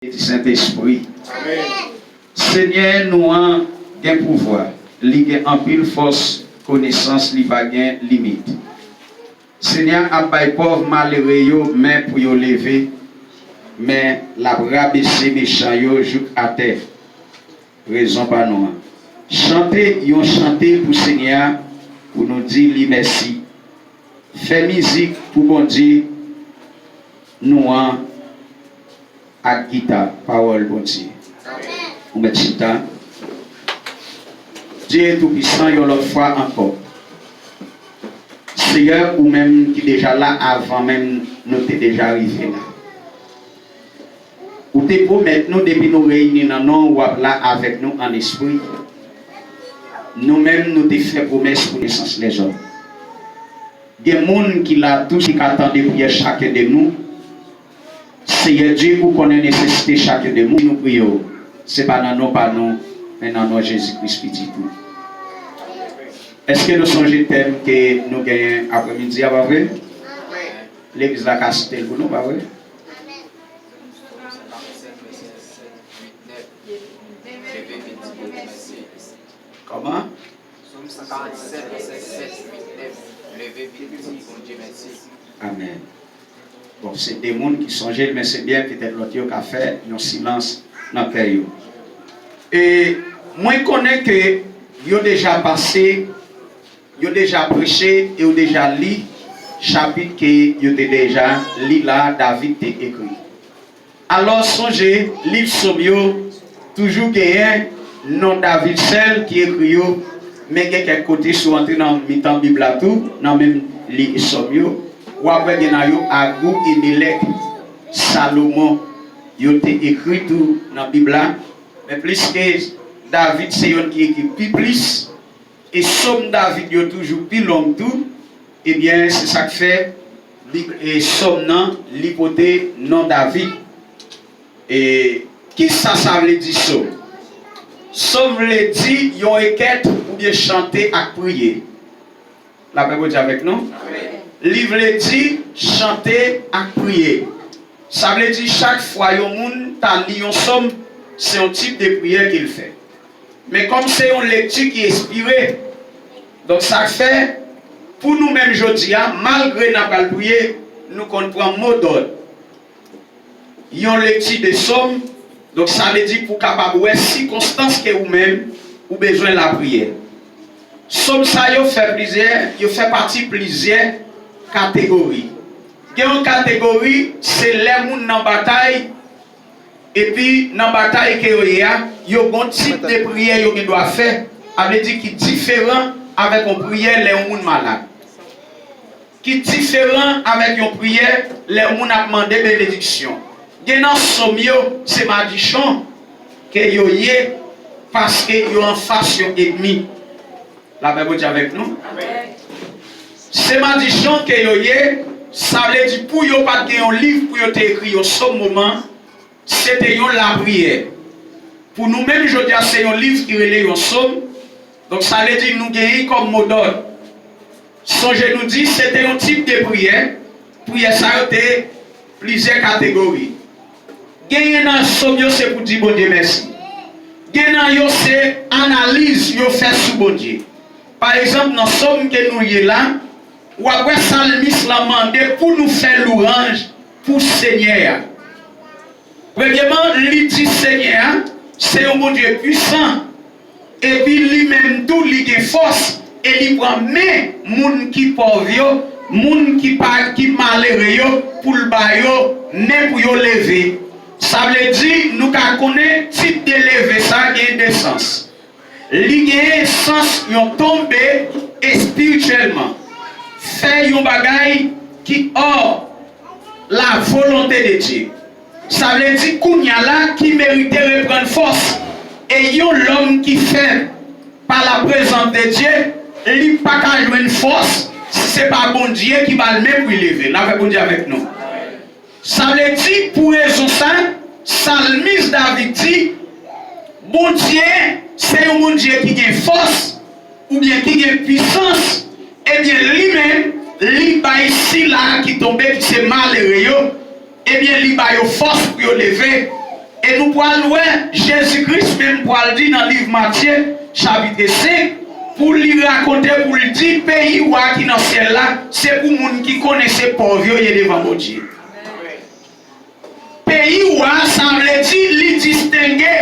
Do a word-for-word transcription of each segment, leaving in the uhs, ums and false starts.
Di Sentespri. Senyè nou an gen pouvwa, li gen anpil fòs, konesans li pa gen limit. Senyè a ap bay pòv malere yo men pou yo leve, men l ap rabese mechan yo jouk atè. Rezon pa nou an. Chante yon chante pou Senyè a, pou nou di li mèsi. Fè mizik pou Bondye nou an ak gita, pawòl Bondye. Ou mèt chita. Dye Toupisan, yon lòt fwa ankò. Seyè, ou menm ki deja la avan menm nou te deja rive la. Ou te pwomèt nou depi nou reyini nan non w, w ap la avèk nou an espri. Nou menm, nou te fè pwomès pou nesans lèzòm. Gen moun ki la tou ki ka tande priyè chaken de nou. Seyè Dye, ou konnen nesesite chaken de moun, nou priye w. Se pa nan non pa nou, men nan non Jezi Kris, Pitit ou. Èske nou sonje tèm ke nou genyen aprèmidi a, pa vre? Legliz la ka site l pou nou, pa vre? Kòman? Sòm san karannsèt, vèsè sèt, uit, nèf. Leve vit, di Bondye mèsi. Amèn. Bon, se de moun ki sonje l, men se byen, petèt lòt yo ka fè yon silans nan kè yo. E mwen konnen ke yo deja pase, yo deja preche, e yo deja li chapit ke yo te deja li la, David te ekri. Alò, sonje, liv Sòm yo toujou genyen non David sèl ki ekri yo, men gen kèk kote, si w antre nan mitan Bib la tou, nan menm liv Sòm yo, w ap wè gen nan yo Agou, Emelèk, Salomon, yo te ekri tou nan Bib la. Men pliske David se youn ki ekri pi plis, e Sòm David yo toujou pi long tou, ebyen, se sa k fè Bib, e, Sòm nan, li pote non David. E kisa sa vle di, Sòm? Sòm vle di yon rekèt oubyen chante ak priye. Lapè Bondye avèk nou. Li vle di chante ak priye. Sa vle di chak fwa yon moun ta li yon sòm, se yon tip de priyè ke l fè. Men kòm se yon lekti ki enspire, donk sa fè, pou nou menm jodi a, malgre n ap pral priye, nou konn pran modòd yon lekti de sòm, donk sa vle di pou w kapab wè sikonstans ke ou menm ou bezwen lapriyè. Sòm sa yo fè plizyè, yo fè pati plizyè kategori. Gen yon kategori, se lè moun nan batay, epi nan batay ke yo ye a, yo gon tip de priyè yo gen dwa fè, a vle di ki diferan avèk yon priyè lè yon moun malad. Ki diferan avèk yon priyè lè yon moun ap mande benediksyon. Gen nan sòm yo, se madichon ke yo ye, paske yo anfas yon ènmi. Lapè Bondye avèk nou. Se madichon ke yo ye, sa vle di pou yo pa t gen yon liv pou yo te ekri yon sòm moman, se te yon lapriyè. Pou nou menm jodi a, se yon liv ki rele yon sòm. Donk, sa vle di nou genyen kòm modòd. Sonje nou di, se te yon tip de priyè. Priyè sa yo te plizyè kategori. Genyen nan sòm yo, se pou di Bondye mèsi. Gen nan yo, se analiz yo fè sou Bondye. Pa egzanp, nan sòm ke nou ye la, w ap wè salmis lan mande pou nou fè louwanj pou Senyè a. Premyeman, li di Senyè a se yon Bondye pwisan, epi li menm tou li gen fòs, e li pran men moun ki pòv yo, moun ki pa, ki malere yo, pou l ba yo men pou yo leve. Sa vle di, nou ka konnen tip de leve sa gen de sans. Li genyen sans yon tonbe espirityèlman. Fè yon bagay ki hors la volonté de Dieu. Sa vle di kounye a la ki merite reprann fòs. E yon lòm ki fèb pa la prezans de Dye, li pa ka jwenn fòs si se pa Bondye ki ba l men pou l leve. Lapè Bondye avèk nou. Sa vle di, pou rezon sa, salmis David di, Bondye se yon Bondye ki gen fòs, oubyen ki gen pwisans, ebyen, li menm, li bay sila ki tonbe, ki se malere yo, ebyen, li ba yo fòs pou yo leve. pral wè Jezi Kris menm pral di nan liv Matye, chapit senk, pou li rakonte, pou l di, peyi wa ki nan syèl la, se pou moun ki konnen se pòv yo ye devan Bondye. Peyi wa, sa vle di li distenge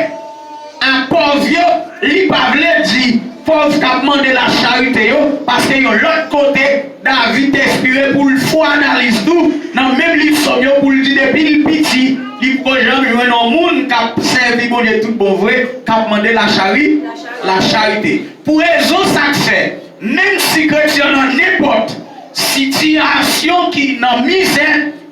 a pòv yo, li pa vle di pòv k ap mande lacharite yo, paske yon lòt kote, David te enspire pou l fè analiz tou nan menm liv Sòm yo, pou l di depi l piti, li poko janm jwenn yon moun k ap sèvi Bondye tout bon vre, k ap mande lachari, lacharite. Pou rezon sa k fè, menm si kretyen nan nenpòt sitiyasyon ki nan mizè,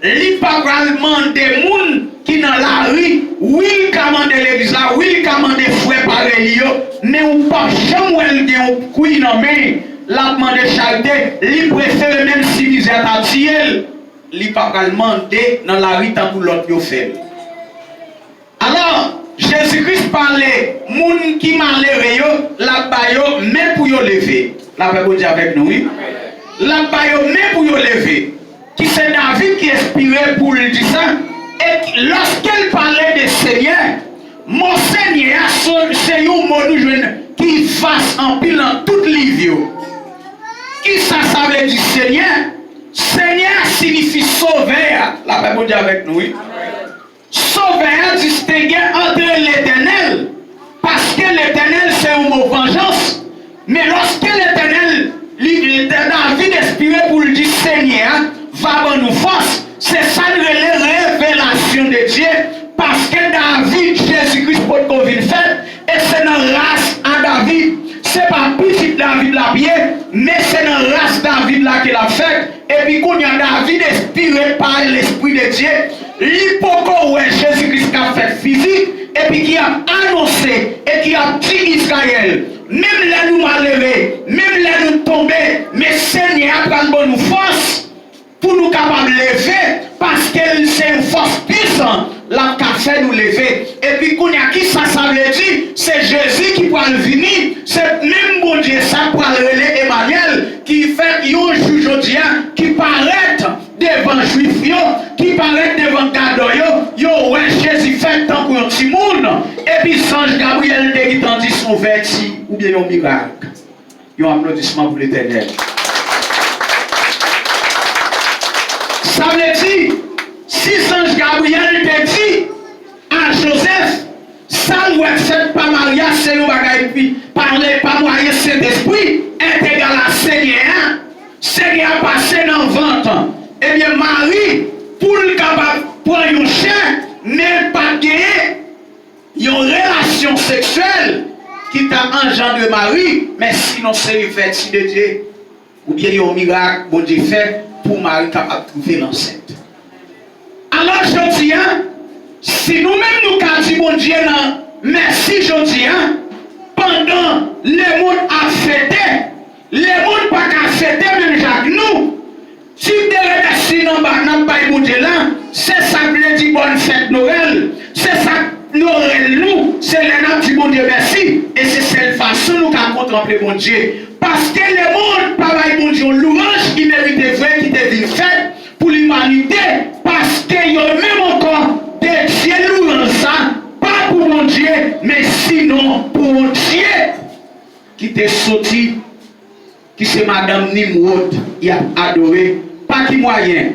li pa pral mande moun ki nan lari, wi, l ka mande legliz la, wi, l ka mande frè parèy li yo, men ou p ap janm wè l gen yon kwi nan men l, l ap mande charite, li prefere menm si mizè ta tiye l, li pa pral mande nan lari tankou lòt yo fè l. Alò, Jezi Kris pale moun ki malere yo, l ap ba yo men pou yo leve. Lapè Bondye avèk nou, wi. L ap ba yo men pou yo leve. Ki se David ki enspire pou l di sa. E lòske l pale de Senyè, mo Senyè a se, se yon mo nou jwenn ki vas anpil nan tout liv yo. Kisa sa vle di Senyè? Senyè a siyifi Sovè a. Lapè Bondye avèk nou, wi. Sovè a distenge antre Letènèl, paske Letènèl se yon mo vanjans. Men lòske Letènèl, li, David enspire pou l di Senyè a va ban nou fòs, se sa n rele revelasyon de Dye, paske David, Jezi Kris potko vin fèt, e se nan ras a David, se pa pitit David l ap ye, men se nan ras David la ke l ap fèt. Epi kounye a, David enspire pa Lespri de Dye, li poko wè Jezi Kris k ap fèt fizik, epi ki ap anonse, e ki ap di Izrayèl, menm lè nou malere, menm lè nou tonbe, men Senyè a pral ban nou fòs pou nou kapab leve, paske l se yon fòs pwisan, l ap ka fè nou leve. Epi kounye a, kisa sa vle di? Se Jezi ki pral vini, se menm Bondye sa k pral rele Emanyèl, ki fèt yon jou jodi a, ki parèt devan Jwif yo, ki parèt devan gadò yo, yo wè Jezi fèt tankou yon timoun, epi zanj Gabriyèl te gentan di se yon vèti oubyen yon mirak. Yon aplodisman pou Letènèl. Sa vle di, si zanj Gabriyèl te di a Jozèf, sa l wè k fèt pa Mari a, se yon bagay ki pale pa mwayen Sentespri, entegal a Senyè a, Senyè a pase nan vant, ebyen, Mari, pou l kapab pran yon chè, men pa t genyen yon relasyon seksyèl ki ta anjandre Mari, men sinon se yon vèti de Dye, oubyen yon mirak Bondye fè pou Mari kapab twouve l ansent. Alò, jodi a, si nou menm nou ka di Bondye nan mèsi jodi a, pandan lemonn ap fete, lemonn pa ka fete menm jan ak nou. Tip de remèsiman n ap bay Bondye la, se sa k vle di bòn fèt Nwèl. Se sa k Nwèl nou, se lè n ap di Bondye mèsi. E se sèl fason nou ka kontanple Bondye. Paske lemonn pa bay Bondye yon lwanj ki merite vre ki te vin fèt pou limanite. Paske yo menm ankò dedye lwanj sa, pa pou Bondye, men sinon pou yon dye ki te soti, ki se madanm Nimwod y ap adore. Pa ki mwayen?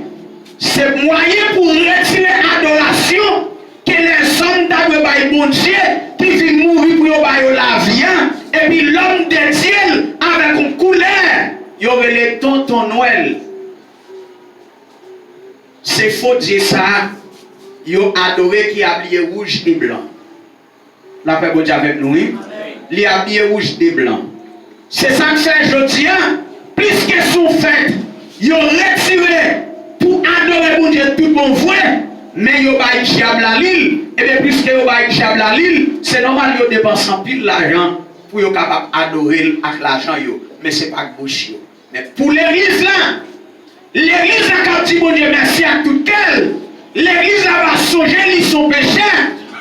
Se mwayen pou retire adorasyon ke lèzòm ta dwe bay Bondye ki vin mouri pou yo ba yo lavi a, epi lòm dedye l avèk yon koulè yo rele Tonton Nwèl. Se fo dye sa a yo adore ki abiye wouj e blan. Lapè Bondye avèk nou, wi. Li abiye wouj de blan. Se sa k fè jodi a, pliske se yon fèt yo retire pou adore Bondye tout bon vre, men yo bay dyab la li l. Ebyen, pliske yo bay dyab la li l, se nòmal yo depanse anpil lajan pou yo kapab adore l ak lajan yo, men se pa ak bouch yo. Men pou legliz la, legliz la k ap di Bondye mèsi ak tout kè l, legliz la va sonje li se yon pechè,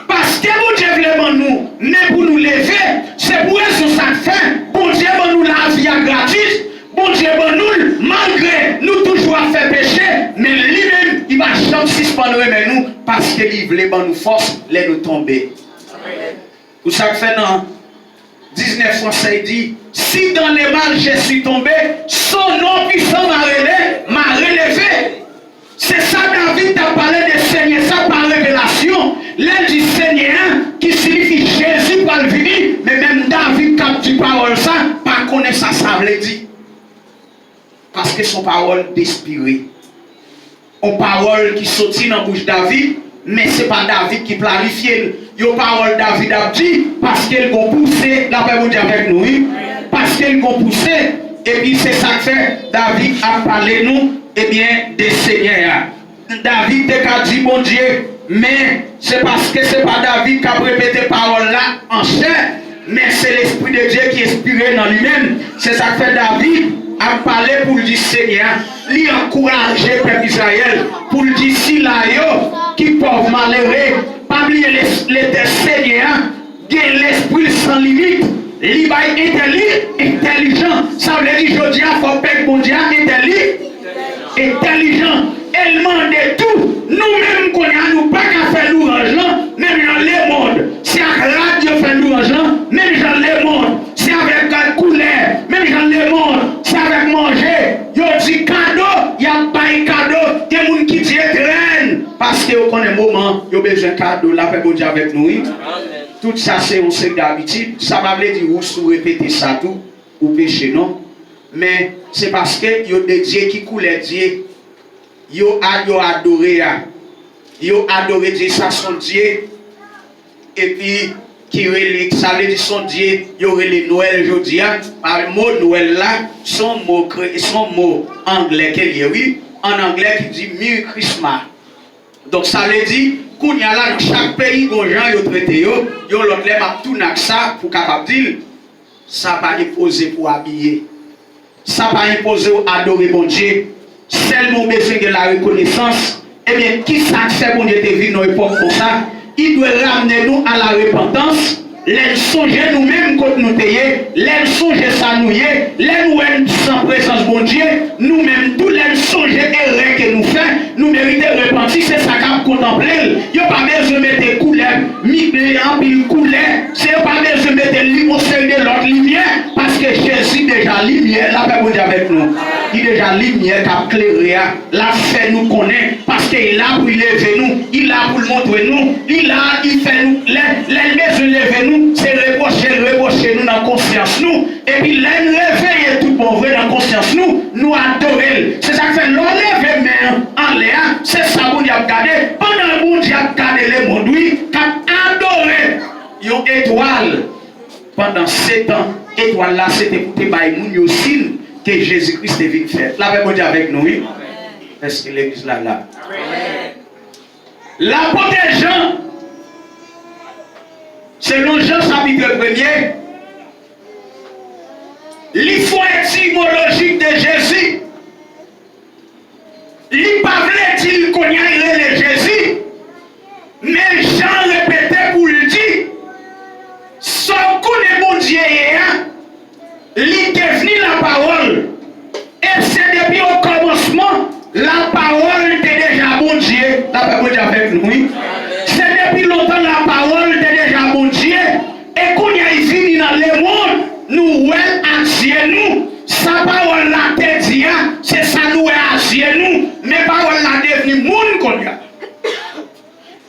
paske Bondye vle ban nou men pou nou leve. Se pou rezon sa k fè Bondye ban nou lavi a gratis. Bondye ban nou l malgre nou toujou ap fè peche, men li menm, li pa janm sispann renmen nou, paske li vle ban nou fòs lè nou tonbe. Pou sa k fè nan diznèf Fransè, li di, si dans le mal je suis tombé, son nom puissant m'a rele-, m'a relevé. Se sa David t ap pale de Senyè sa pa revelasyon. Lè l di Senyè a, ki siyifi Jezi pral vini, men menm David k ap di pawòl sa, pa konnen sa sa vle di. Paske se yon pawòl despire. Yon pawòl ki soti nan bouch David, men se pa David ki planifye l. Yon pawòl David ap di, paske l gon pouse, lapè Bondye avèk nou, wi. Paske l gon pouse, epi se sa k fè David ap pale nou, ebyen, de Senyè a. David te ka di Bondye, men se paske se pa David k ap repete pawòl la an chè, men se Lespri de Dye ki enspire nan li menm. Se sa k fè David ap pale pou l di Senyè a, li ankouraje pèp Izrayèl, pou l di sila yo ki pòv, malere, pa bliye Letè-, Senyè a, gen lespri l san limit. Li bay entèli-, entèlijan. Sa vle di jodi a fò pèp Bondye a entèli-, entèlijan. E l mande tou, nou menm kounye a nou pa ka fè louwanj lan menm jan lemonn. Se ak rad yo fè louwanj lan menm jan lemonn. Se avèk koulè menm jan lemonn. Se avèk manje. Yo di kado, y ap bay kado. Gen moun ki di etrèn, paske yo konnen moman yo bezwen kado. Lapè Bondye avèk nou, wi. Tout sa se yon seri de abitid. Sa pa vle di ou si w repete sa tou, ou peche, non. Men se paske yo de Dye ki koulè Dye. Yo a-, yo adore a. Yo adore Dye sa se yon Dye, epi ki rele, sa vle di se yon Dye yo rele Nwèl jodi a. Pa mo Nwèl la, se yon mo kre-, se yon mo anglè ke l ye, wi. An anglè ki di Merry Christmas. Donk, sa vle di, kounye a la, nan chak peyi, gon jan yo trete yo. Yon lòt lè, m ap tounen ak sa pou kapab di l, sa pa enpoze pou w abiye. Sa pa enpoze w adore Bondye. Sèlman, w bezwen gen larekonesans. Ebyen, kisa k fè Bondye te vin nan epòk konsa? Li dwe ramne nou a larepantans. Lè n sonje nou menm kot nou te ye, lè n sonje sa nou ye, lè n wè n san prezans Bondye, nou menm tou, lè n sonje erè ke nou fè, nou merite repanti, se sa k ap kontanple l. Yo pa bezwen mete koulè, mi-, anpil koulè, se yo pa bezwen mete li yon seri de lòt limyè, paske Jezi deja limyè, lapè Bondye avèk nou. Li deja limyè k ap klere a. L ap fè nou konnen, paske li la pou l leve nou, li la pou l montre nou, li la, li fè nou, lè, lè l bezwen leve nou, se repwoche l repwoche nou nan konsyans nou. Epi lè n reveye tout bon vre nan konsyans nou, nou adore l. Se sa k fè lè w leve men an anlè a, se sa Bondye ap gade. Pandan Bondye ap gade lemonn, wi, k ap adore yon etwal. Pandan setan, etwal la se te pou te bay moun yo siy ke Jezi Kris te vin fèt. Lapè Bondye avèk nou, wi. Èske legliz la la? Lapòt Jan, selon Jan chapit premye, li fè yon etimolojik de Jezi. Li pa vle di l kounye a l rele Jezi, men Jan repete pou l di, sa w konnen Bondye ye a, li devni Lapawòl. E se depi okòmansman, Lapawòl te deja Bondye. Lapè Bondye avèk nou, wi. Se depi lontan Lapawòl te deja Bondye. E kounye a, li vini nan lemonn, nou wè l ak zye nou. Sa pawòl la te di a, se sa nou wè ak zye nou. Men pawòl la devni moun kounye a.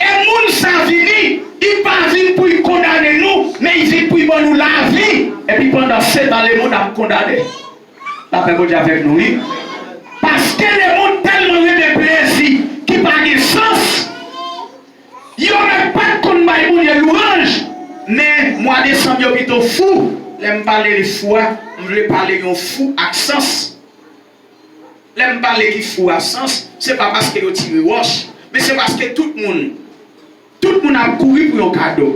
E moun sa vini, li pa vin pou l kondane nou, men li vin pou l ban nou lavi. Epi pandan setan, lemonn ap kondane. Lapè Bondye avèk nou, wi. Paske lemonn tèlman renmen plezi ki pa gen sans, yo menm pa t konn bay Bondye lwanj. Men mwa desanm yo pito fou. Lè m pale de fou a, m vle pale yon fou ak sans. Lè m pale ki fou a sans, se pa paske yo tire wòch, men se paske tout moun, tout moun ap kouri pou yon kado.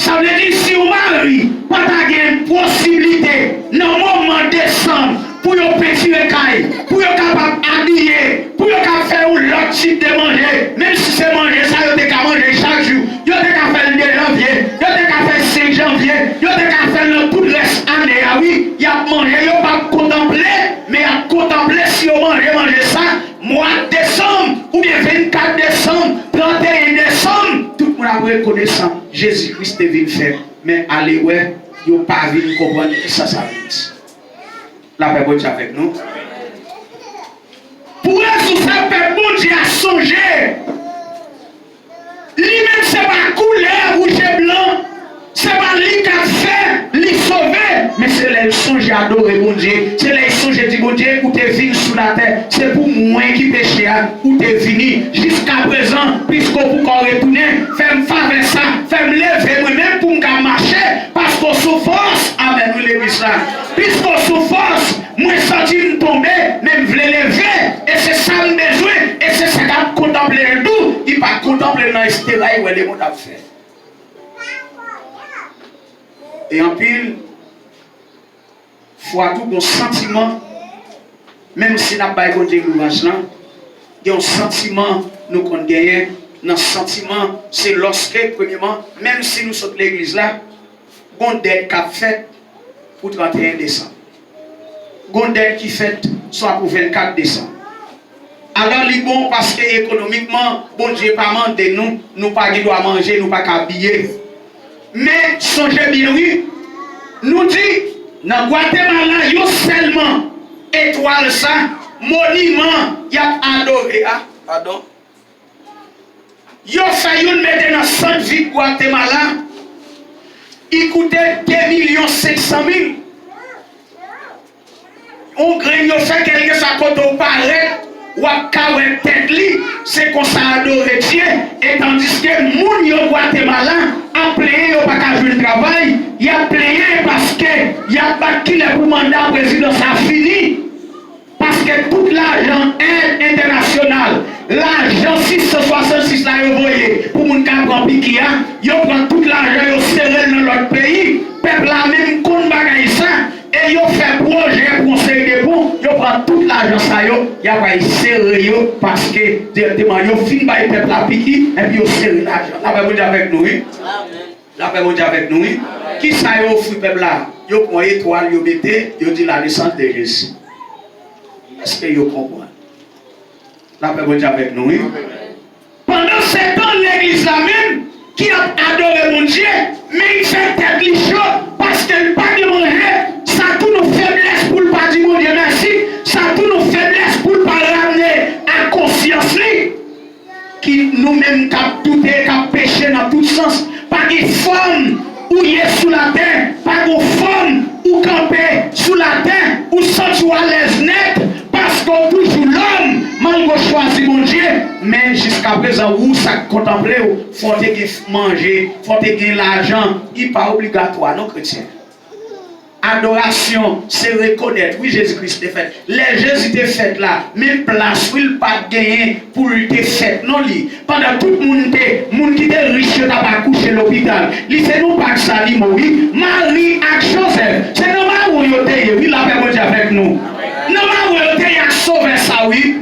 Sa vle di, si yon mari pa ta gen posiblite nan moman desanm pou yo pentire kay, pou yo kapab abiye, pou yo ka fè yon lòt tip de manje, menm si se manje sa yo te ka manje chak jou, yo te ka fè l de janvye, yo te ka fè senk janvye, yo te ka fè l nan tout rès ane a, wi, y ap manje, yo p ap kontanple, men y ap kontanple si yo manje manje sa, mwa desanm, oubyen vennkat desanm, tranteyen desanm, tout moun ap rekonesan. Jezi Kris te vin fè. Men ale wè, yo pa vin konprann kisa sa vle di. Lapè Bondye avèk nou. Pou rezon sa, pèp Bondye a sonje. Li menm se pa koulè wouj e blan, se pa li k ap fè li sove, men se lè l sonje adore Bondye, se lè l sonje di, Bondye, ou te vin sou latè, se pou mwen ki peche a, ou te vini. Jiskaprezan, piske w poko retounen, fè m favè sa, fè m leve mwen menm pou m ka mache, paske w sou fòs. Amèn, wi, legliz la. Piske w sou fòs, mwen santi m tonbe, men m vle leve, e se sa m bezwen, e se sa k ap kontanple l tou. Li pa kontanple l nan estera, li wè lemonn ap fè. E anpil fwa tou, gon santiman, menm si n ap bay Bondye louwanj lan, gen yon santiman nou konn genyen. Nan santiman, se lòske, premyeman, menm si nou sot legliz la, gon dèt k ap fèt pou tranteyen desanm. Gon dèt ki fèt swa pou vennkat desanm. Alò, li bon paske ekonomikman, Bondye pa mande nou, nou pa gen dwa manje, nou pa ka abiye. Men, sonje byen, wi, nou di, nan Gwatemala, yon sèlman etwal sa, moniman y ap adore a, padon, yo fè youn mete nan sant vil Gwatemala, li koute de milyon senk san mil. Yon grenn yo fè, kèlkeswa kote w parèt, w ap ka wè tèt li. Se konsa adore Dye. E tandiske moun yo Gwatemala ap plenyen yo pa ka jwenn travay, y ap plenyen paske y ap bat kilè pou manda prezidan sa fini. Paske tout lajan èd entènasyonal, lajan sis san swasannsis la yo voye pou moun ka pran piki a, yo pran tout lajan yo sere l nan lòt peyi. Pèp la menm konn bagay sa, e yo fè pwojè pou yon seri de pon, yo pran tout lajan sa yo, y ap al sere yo paske dirèkteman yo fin bay pèp la piki, epi yo sere lajan. Lapè Bondye avèk nou, wi. Lapè Bondye avèk nou, wi. Kisa yo ofri pèp la? Yo pran etwal, yo mete, yo di la naissance de Jésus. Èske yo konprann? Lapè Bondye avèk nou, wi. Pandansetan, legliz la menm, ki ap adore Bondye, men li fè tèt li cho, paske l pa gen manje, sa tou yon feblès pou l pa di Bondye mèsi, sa tou yon feblès pou l pa ramne a konsyans li. Ki nou menm k ap doute, k ap peche nan tout sans, pa gen fòm ou ye sou latè, pa gen fòm ou kanpe sou latè, ou santi w alèz nèt, paske w toujou lòm, malgre w chwazi Bondye, men jiskaprezan ou sa k kontanple w, fò w te gen manje, fò w te gen lajan, li pa obligatwa non kretyen. Adorasyon, se rekonèt, wi, Jezi Kris te fèt. Lè Jezi te fèt la, menm plas, wi, l pa t genyen pou l te fèt, non, li. Pandan tout moun te, moun ki te rich yo t ap akouche lopital. Li se nan pak sa li mouri. Mari ak Jozèf, se nan mawon yo te ye, wi, lapè Bondye avèk nou. Nan mawon yo te ye ak Sovè sa, wi.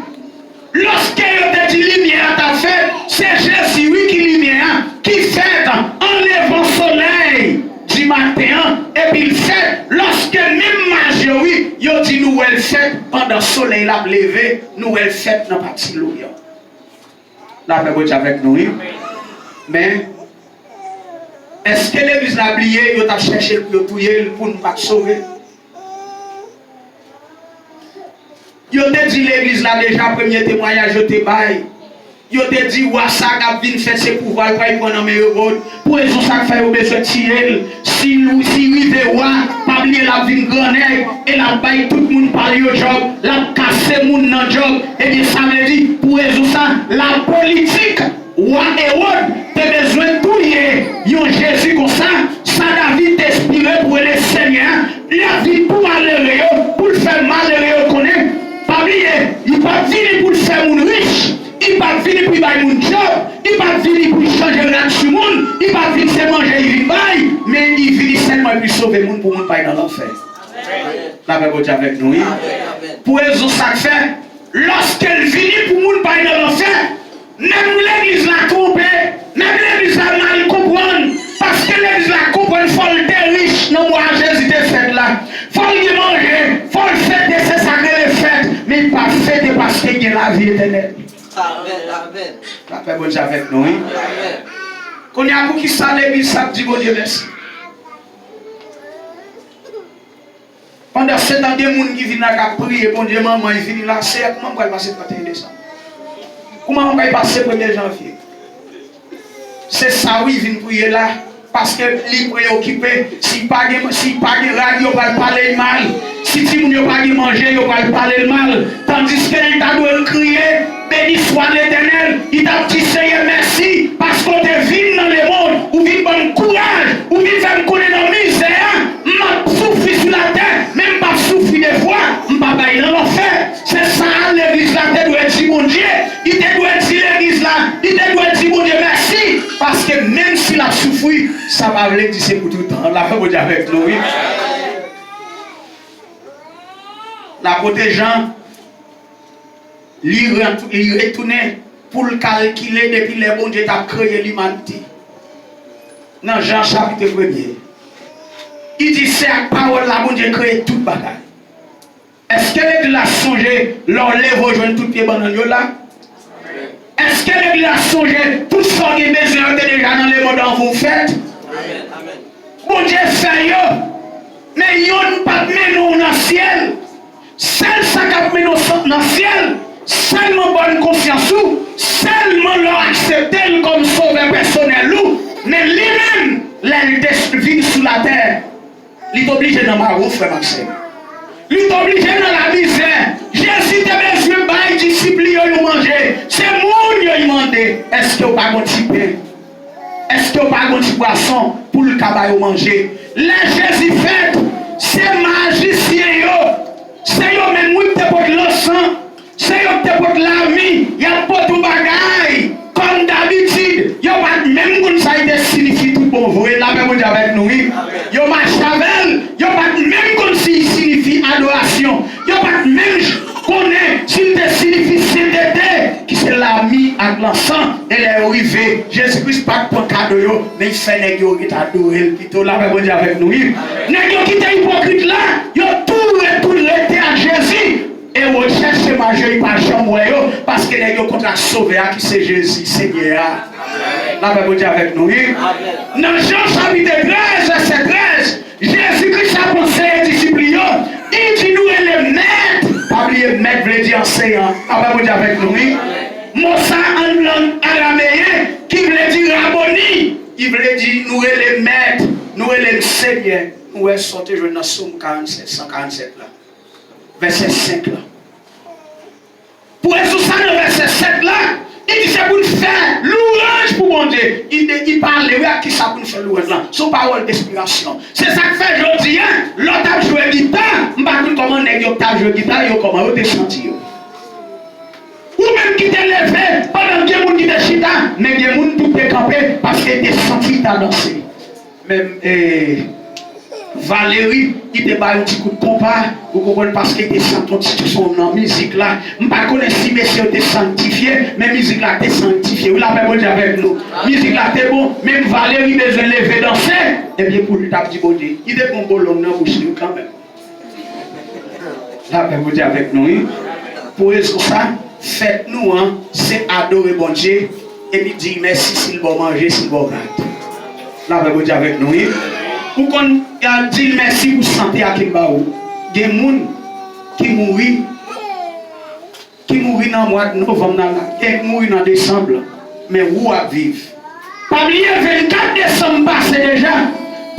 Lòske yo te di limyè a t ap fèt, se Jezi, wi, ki limyè a, ki fèt an levan solèy dimaten an, epi l fèt lòske menm maj yo, wi, yo di nou wè l fèt pandan solèy la ap leve, nou wè l fèt nan pati Loryan. Lapè Bondye avèk nou, wi. Men, èske legliz la bliye yo t ap chèche l pou yo touye l pou nou pa t sove? Yo te di legliz la deja, premye temwayaj yo te bay. Yo te di wa sa k ap vin fèt se pouvwa l pral pran nan men Ewòd. Pou rezon sa k fè yo bezwen tiye l. Si l, si l rive wa, pa bliye l ap vin grannèg e l ap bay tout moun pa l yo djòb. L ap kase moun nan djòb. Ebyen, sa vle di, pou rezon sa, lapolitik Wa Ewòd te bezwen touye yon Jezi konsa, sa David te espere pou rele Senyè a, li ap vin pou malere yo, pou l fè malere yo konnen. Pa bliye, li p ap vini pou l fè moun rich, li p ap vini pou l bay moun djòb, li p ap vini pou l chanje rad sou moun, li p ap vin se manje li vin bay, men li vini sèlman pou l sove moun, pou moun pa al nan lanfè. Lapè Bondye avèk nou, wi. Pou rezon sa k fè, lòske l vini pou moun pa al nan lanfè, menm legliz la twonpe, menm legliz la mal konprann, paske legliz la konprann fò l te rich nan mwa Jezi te fèt la, fò l gen manje, fò l fete, se sa k rele fèt, men l pa fete paske l gen lavi etènèl. Amèn, amèn. Lapè Bondye avèk nou, wi. Amèn. Kounye a, poukisa legliz sa ap di Bondye mèsi? Pandansetan, gen moun ki vin la k ap priye Bondye, manman, y vini la, Seyè, kòman m pral pase trannteyen desanm? Kòman m pral pase premye janvye? Se sa wi, vin priye la, paske li preyokipe. Si pa gen, si pa gen rad, yo pral pale l mal. Si timoun yo pa gen manje, yo pral pale l mal. Tandiske li ta dwe kriye, beni swa Letènèl, li t ap di, Seyè, mèsi, paske w te vin nan lemonn, ou vin ban m kouraj, ou vin fè m konnen nan mizè a, m ap soufri sou latè, men m p ap soufri de fwa, m p ap bay nan lanfè. Se sa legliz la te dwe di Bondye. Li te dwe di legliz la, li te dwe di Bondye mèsi, paske menm si l ap soufri, sa pa vle di se pou toutan. Lapè Bondye avèk nou, wi. Lapot Jan, li ret-, li retounen pou l kalkile depi lè Bondye t ap kreye limanite. Nan Jan chapit premye, li di, se ak pawòl la Bondye kreye tout bagay. Èske legliz la sonje lè w leve w jwenn tout pye bannann yo la? Èske legliz la sonje tout sa w gen bezwen yo te deja nan lemonn anvan w fèt? Bondye fè yo, men yonn p ap mennen w nan syèl. Sèl sa k ap mennen w nan syèl, sèlman bòn konsyans ou, sèlman lè w aksepte l kòm sovè pèsonèl ou. Men li menm, lè l te vin sou latè, li t oblije nan mawo, frè m ak sè m. Li t oblije nan lamizè. Jezi te bezwen bay disip li yo yon manje. Se moun yo l mande, èske w pa gon ti pen? Èske w pa gon ti pwason pou l ka ba yo manje? Lè Jezi fèt, se majisyen yo, se yo menm wi k te pot lansan, se yo k te pot lami, y ap pot yon bagay. Kòm dabitid, yo pa t menm konn sa l te siyifi tout bon vre. Lapè Bondye avèk nou, wi. Yo mache avè l, yo pa t menm konn si l siyifi adorasyon. Yo pa t menm j-, konnen si l te siyifi sentete, ki se lami ak lansan. E lè yo rive, Jezi Kris pa t pran kado yo, men l fè nèg yo ret adore l pito. Lapè Bondye avèk nou, wi. Nèg yo kite ipokrit la, yo tou retoun rete ak Jezi. Ewòd chèche manje, li pa janm wè yo, paske nèg yo kontre ak Sovè a ki se Jezi, Senyè a. Lapè Bondye avèk nou, wi. Nan Jan chapit trèz, vèsè trèz, Jezi Kris ap anseye disip li yo. Li di, nou rele Mèt. Pa bliye, Mèt vle di anseyan. Lapè Bondye avèk nou, wi. Mo sa an lang arameyen ki vle di Raboni. Li vle di, nou rele Mèt, nou rele m Senyè. Nou wè sa w te jwenn nan Sòm karannsèt, san karannsèt la. Vèsè senk la. Pou rezoud sa nan vèsè sèt la, li di se pou n fè lwanj pou Bondye. Li de-, li pale, wi, ak kisa pou n fè lwanj lan. Se yon pawòl enspirasyon. Se sa k fè jodi a, lè w t ap jwe gita, m pa konn kòman nèg yo k t ap jwe gita yo, kòman yo te santi yo. Ou menm ki te leve, pandan gen moun ki te chita, men gen moun tou te kanpe, paske te santi l ta danse. Menm, eh, Valérie, li te bay yon ti kout konpa, ou konprann, paske li te santi yon ti son nan mizik la. M pa konnen si mesye yo te sanktifye, men mizik la te sanktifye. Wi, lapè Bondye avèk nou. Mizik la te bon, menm Valérie bezwen leve danse, ebyen pou li t ap di Bondye. Li te gon bolong nan bouch li kanmenm. Lapè Bondye avèk nou, wi. Pou rezon sa, fèt nou an, se adore Bondye, epi di l mèsi si l ba w manje, si l ba w rad. Lapè Bondye avèk nou, wi. Ou konn, y a di l mèsi pou sante a ke l ba ou. Gen moun ki mouri, ki mouri nan mwa novanm nan la, gen k mouri nan desanm lan, men ou ap viv. Pa bliye vennkat desanm pase deja,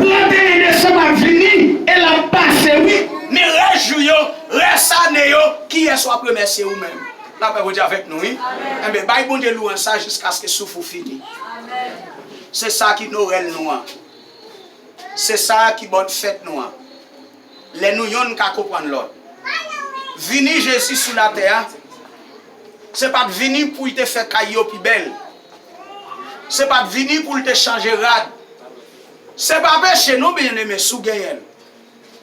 trannteyen desanm ap vini, e l ap pase wi. Men rès jou yo, rès ane yo, kiyès w ap remèsye ou menm? Lapè Bondye avèk nou wi. Enben, bay Bondye lwanj sa jiskaske souf ou fini. Se sa ki Nwèl nou an. Se sa ki bòn fèt nou an. Lè nou yonn ka konprann lòt. Vini Jezi sou latè a, se pa t vini pou l te fè kay yo pi bèl. Se pa t vini pou l te chanje rad. Se pa peche non, byeneme, si w genyen l.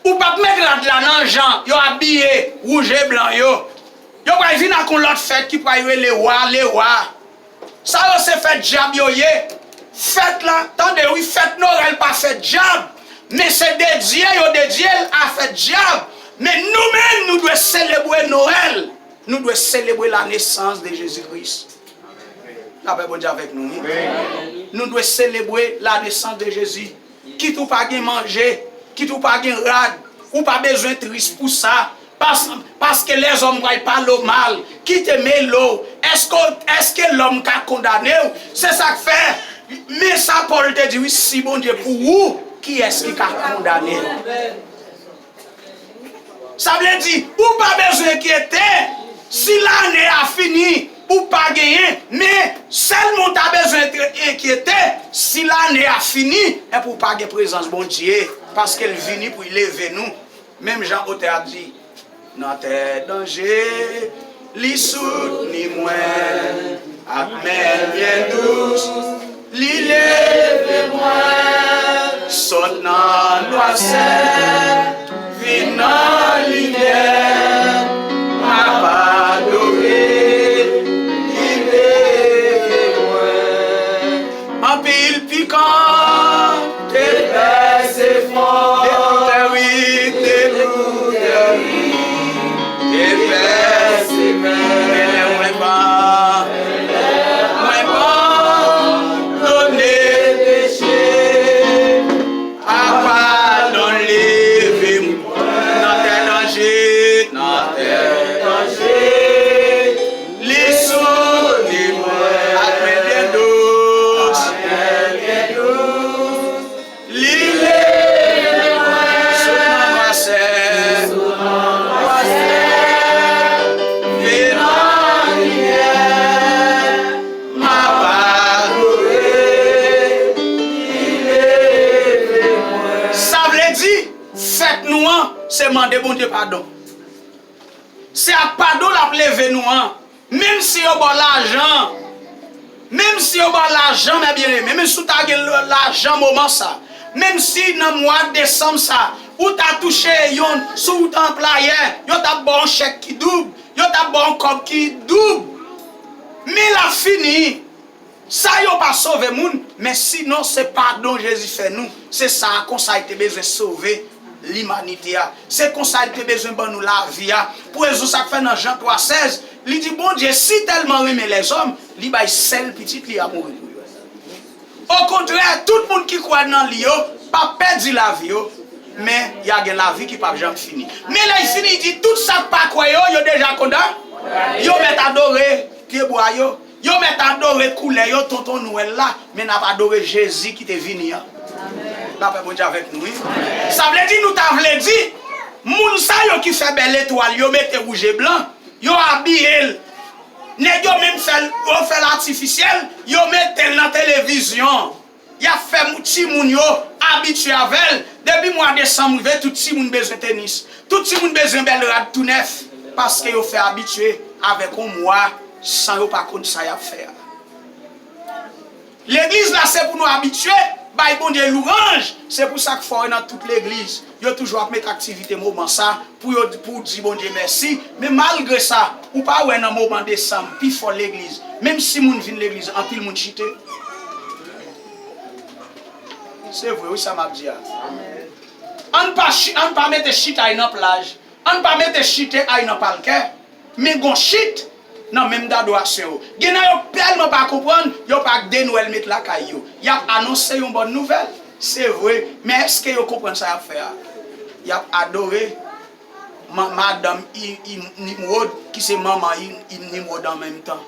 Ou p ap met rad la nan jan yo abiye wouj e blan yo. Yo pral vin ak yon lòt fèt ki pral rele wa, le wa. Sa yo se fèt dyab yo ye. Fèt la, tande wi, fèt Nwèl pa fèt dyab. Men se dedye yo dedye l a fèt dyab. Men nou menm, nou dwe selebre Nwèl. Nou dwe selebre la nesans de Jezi Kris. Lapè Bondye avèk nou, wi. Nou dwe selebre la nesans de Jezi. Kit ou pa gen manje, kit ou pa gen rad, ou pa bezwen tris pou sa. Pas, paske lèzòm pral pale w mal, ki te mele w. Èske, èske lòm ka kondane w? Se sa k fè, men sa Pòl te di, wi, si Bondye pou ou, kiyès ki ka kondane w? Sa vle di, ou pa bezwen enkyete si lane a fini, ou pa genyen, men sèlman w ta bezwen enkyete si lane a fini, epi w pa gen prezans Bondye, paske l vini pou l leve nou. Menm jan otè a di, nan tè danje, li soutni mwen ak men l byen dous, li leve mwen sot nan nwasè, vin nan limyè, m ap adore, li leve mwen. Anpil pikan te pèse fon. Dekoutè, wi, dekoutè, wi, te pèse men. Men lè mwen pa, mwen pa pardone peche. A padon leve m nan tè danje, nan tè danje. Li soutni mwen ak men byen dous. Li leve mwen sot nan nwasè. Vin nan limyè, m ap adore. Li leve mwen. Sa vle di, fèt nou an, se mande Bondye padon. Se ak padon l ap leve nou an. Menm si yo ba w lajan, menm si yo ba w lajan, mè byeneme, menm si w ta gen l-, lajan moman sa, menm si nan mwa desanm sa, ou ta touche yon, si w te anplwayè, yo t ap ba w yon chèk ki doub, yo t ap ba w yon kòb ki doub, men l ap fini. Sa yo pa sove moun, men sinon se padon Jezi fè nou. Se sa a, konsa li te bezwen sove limanite a. Se konsa li te bezwen ban nou lavi a. Pou rezon sa k fè nan Jan twa sèz, li di, Bondye si tèlman renmen lèzòm, li bay sèl pitit li a mouri pou yo. Okontrè, tout moun ki kwè nan li yo p ap pèdi lavi yo, men y a gen lavi ki p ap janm fini. Men lè l fini, li di, tout sa k pa kwè yo, yo deja konda-, yo mèt adore pyebwa yo. Yo mèt adore koulè yo, tonton Nwèl la, men n ap adore Jezi ki te vini an. Lapè Bondye avèk nou, wi. Sa vle di, nou ta vle di, moun sa yo ki fè bèl etwal, yo mete wouj e blan, yo abiye l. Nèg yo menm fè l, yo fè l atifisyèl, yo mete l nan televizyon. Y ap fè mou-, timoun yo abitye avè l. Depi mwa desanm rive, tout timoun bezwen tenis. Tout timoun bezwen bèl rad tou nèf. Paske yo fè abitye avèk yon mwa san yo pa konn sa y ap fè a. Legliz la, se pou nou abitye bay Bondye louwanj. Se pou sa k fè w wè nan tout legliz, yo toujou ap met aktivite moman sa pou yo, pou w di Bondye mèsi. Men malgre sa, ou pa wè nan moman desanm, pifò legliz, menm si moun vin legliz, anpil moun chite. Se vre, wi, sa m ap di a. Ann pa chi-, ann pa mete chita y nan plaj. Ann pa mete chite ay nan palkè. Men gon chit nan menm dadwasyon yo. Gen nan yo tèlman pa konprann, yo pa ak de Nwèl met lakay yo. Y ap anonse yon bòn nouvèl. Se vre, men èske yo konprann sa y ap fè a? Y ap adore ma-, madanm I-, I-, Nimwod, ki se manman I-, I-, Nimwod an menm tan.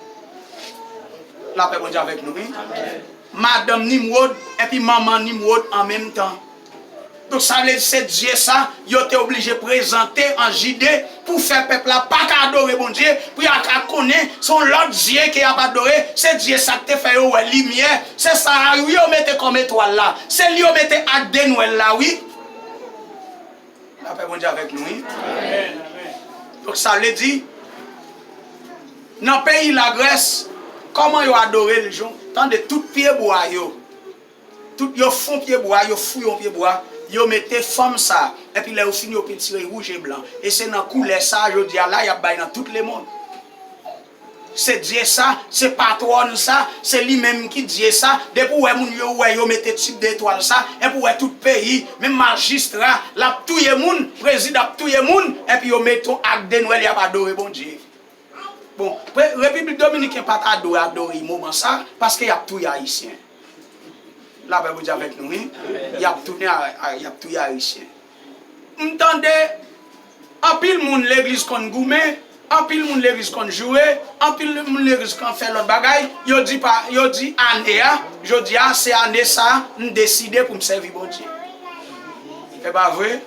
Lapè Bondye avèk nou, wi. Madanm Nimwod epi manman Nimwod an menm tan. Donk, sa vle di se dye sa yo te oblije prezante an Jide pou fè pèp la pa ka adore Bondye, pou y a ka konnen se yon lòt dye ke y ap adore, se dye sa k te fè yo wè limyè. Se sa a, wi, yo mete kòm etwal la. Se li yo mete ak de Nwèl la, wi. Lapè Bondye avèk nou, wi. Donk, sa vle di, nan peyi Lagrès, kòman yo adore l, Jon? Tande, tout pyebwa yo, tout, yo fon pyebwa, yo fouye yon pyebwa, yo mete fòm sa, epi lè yo fini, yo pentire l wouj e blan. E se nan koulè sa, jodi a la, y ap bay nan tout lemonn. Se dye sa, se patwòn sa, se li menm ki dye sa. Depi w wè moun yo, w wè yo mete tip de etwal sa, epi w wè tout peyi, menm majistra, l ap touye moun, prezidan ap touye moun, epi yo mete yon ak de Nwèl, y ap adore Bondye. Bon, pre-, Repiblik Dominiken pa ta dwe adore moman sa, paske y ap touye Ayisyen. Lapè Bondye avèk nou, wi. Y ap tounen a, a, y ap touye Ayisyen. M tande anpil moun legliz konn goumen, anpil moun legliz konn joure, anpil moun legliz konn fè lòt bagay. Yo di pa, yo di ane a, jodi a, se ane sa a, m deside pou m sèvi Bondye. E pa vre?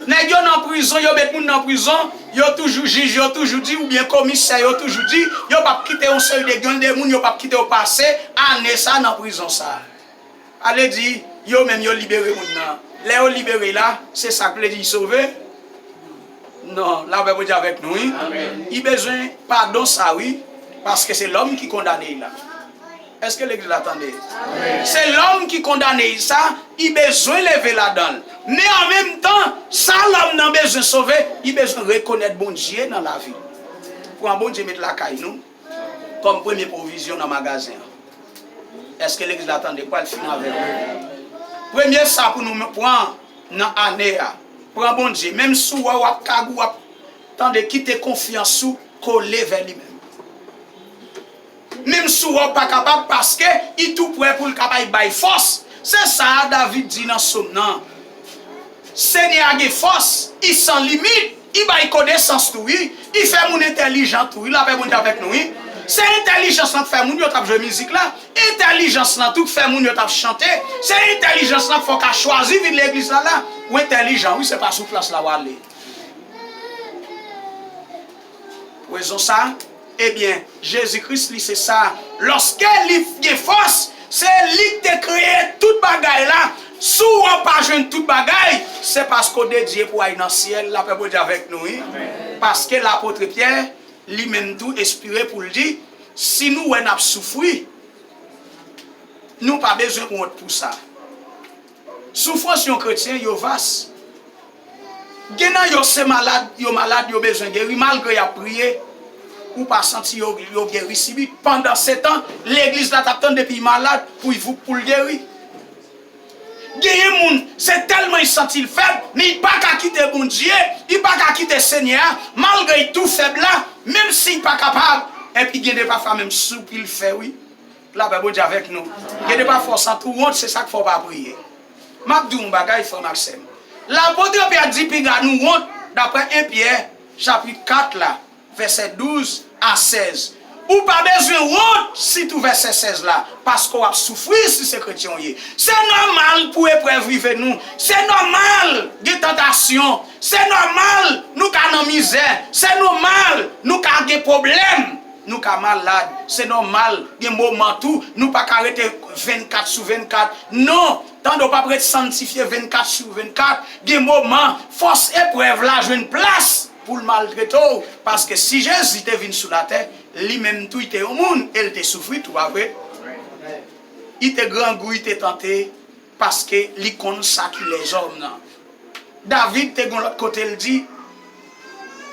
Nèg yo nan prizon, yo met moun nan prizon, yo toujou jij, yo toujou di, oubyen komisè, yo toujou di, yo p ap kite yon seri de gang de moun, yo p ap kite yo pase ane sa nan prizon sa. Ale di, yo menm yo libere moun nan. Lè yo libere la, se sa k vle di sove? Non, lapè Bondye avèk nou, wi. Li bezwen padon sa, wi, paske se lòm ki kondane l la. Èske legliz la tande? Se lòm ki kondane l sa, li bezwen leve ladan l. Men an menm tan, sa lòm nan bezwen sove, li bezwen rekonèt Bondye nan lavi l. Pran Bondye met lakay nou kòm premye pwovizyon nan magazen an. Èske legliz la tande? M pral fini avè nou. Premye sa pou nou pran nan ane a, pran Bondye. Menm si w wè w ap kagou, w ap tande, kite konfyans ou kole vè li menm. Menm si w wè w pa kapab, paske li tou prè pou l ka bay, bay fòs. Se sa a David di nan sòm nan. Senyè a gen fòs, li san limit, li bay konesans tou, wi. Li fè moun entèlijan tou, wi. Lapè Bondye avèk nou, wi. Se entèlijans lan k fè moun yo t ap jwe mizik la. Entèlijans lan tou k fè moun yo t ap chante. Se entèlijans lan k fè w ka chwazi vin legliz la la. Ou entèlijan, wi, se pa sou plas la w ale. Rezon sa, ebyen, Jezi Kris li se sa. Lòske li gen fòs, se li ki te kreye tout bagay la. Si w pa jwenn tout bagay, se paske w dedye pou w al nan syèl. Lapè Bondye avèk nou, wi. Paske lapot Pyè, li menm tou, enspire pou l di, si nou wè n ap soufri, nou pa bezwen wont pou sa. Soufrans yon kretyen, yo vas. Gen nan yo se malad, yo malad, yo bezwen geri, malgre y ap priye, ou pa santi yo, yo geri sibit. Pandansetan, legliz la t ap tann depi l malad pou l vou-, pou l geri. Genyen moun, se tèlman l santi l fèb, men l pa ka kite Bondye, l pa ka kite Senyè a, malgre l tou fèb la, menm si l pa kapab, epi gen de pafwa menm soupi l fè, wi. Lapè Bondye avèk nou. Gen de pafwa w santi w wont, se sa k fè w pa priye. M ap di w yon bagay, frè m ak sè m. Lapot Pyè di piga nou wont, daprè en Pyè, chapit kat la, vèsè douz a sèz. Ou pa bezwen wont, sitou vèsè sèz la, paske w ap soufri si se kretyen w ye. Se nòmal pou eprèv rive nou. Se nòmal gen tantasyon. Se nòmal nou ka nan mizè. Se nòmal nou ka gen pwoblèm. Nou ka malad, se nòmal, gen moman tou, nou pa ka rete vennkat sou vennkat. Non, tande, w p ap ret sanntifye vennkat sou vennkat. Gen moman, fòs eprèv la jwenn plas pou l maltrete w. Paske si Jezi te vin sou latè, li menm tou, li te yon moun, e l te soufri tou, pa vre? Li te grangou, li te tante, paske li konn sa ki lèzòm nan. David te gen lòt kote l di,